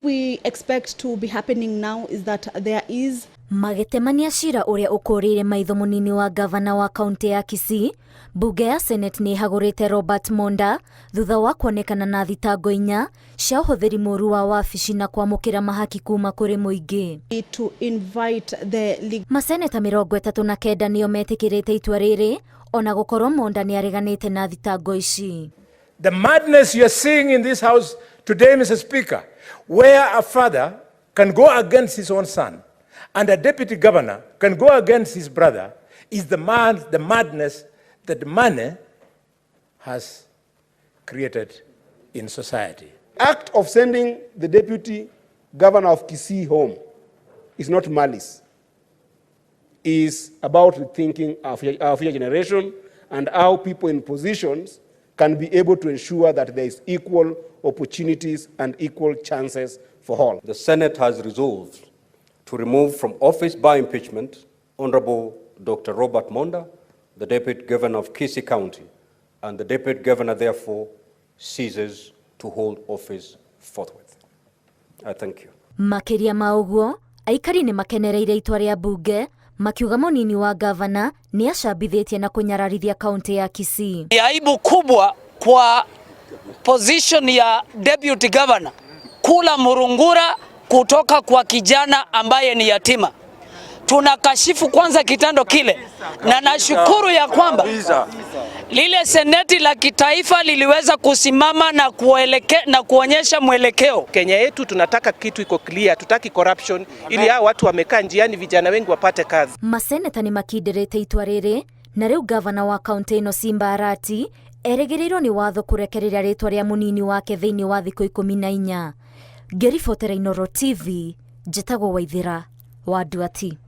We expect to be happening now is that there is Magĩtemania cira ũrĩa ũkũrĩire maitho mũnini wa gavana wa kaunti ya Kisii, mbunge ya Senate nĩ ĩhagũrĩte Robert Monda thutha wa kuonekana na thitango inya cia ũhũthĩri mũru wa wabici na kwamũkĩra mahaki kuma kũrĩ mũingĩ. To invite the legal Maseneta 39 nĩo metĩkĩrĩte itua rĩrĩ ona gũkorwo Monda nĩ areganĩte na thitango ici. The madness you are seeing in this house today, Mr. Speaker, where a father can go against his own son and a deputy governor can go against his brother, is the madness that money has created in society. Act of sending the deputy governor of Kisii home is not malice. Is about rethinking our future generation and how people in positions can be able to ensure that there is equal opportunities and equal chances for all. The Senate has resolved to remove from office by impeachment Honorable Dr. Robert Monda, the Deputy Governor of Kisii County, and the Deputy Governor therefore ceases to hold office forthwith. I thank you. Makĩria ma ũguo, aikari nĩ makenereire itua rĩa mbunge makiuga mũnini wa gavana nĩ acambithĩtie na kũnyararithia kaunti ya Kisii. Ni aibu kubwa kwa position ya deputy governor kula murungura kutoka kwa kijana ambaye ni yatima. Tunakashifu kwanza kitendo kile, na nashukuru ya kwamba lile seneti la kitaifa liliweza kusimama na kuonyesha mwelekeo. Kenya yetu tunataka kitu iko clear, hatutaki corruption, ili hao watu wamekaa njiani, vijana wengi wapate kazi. Maseneta nĩ makindĩrĩte itua rĩrĩ na rĩu gavana wa kaunti ĩno Simba Arati erĩgĩrĩirwo nĩ watho kũrekereria rĩtwa rĩa mũnini wake thĩinĩ wa thikũ 14. Ngĩribotera Inooro TV, njĩtagwo Waithĩra wa Nduati.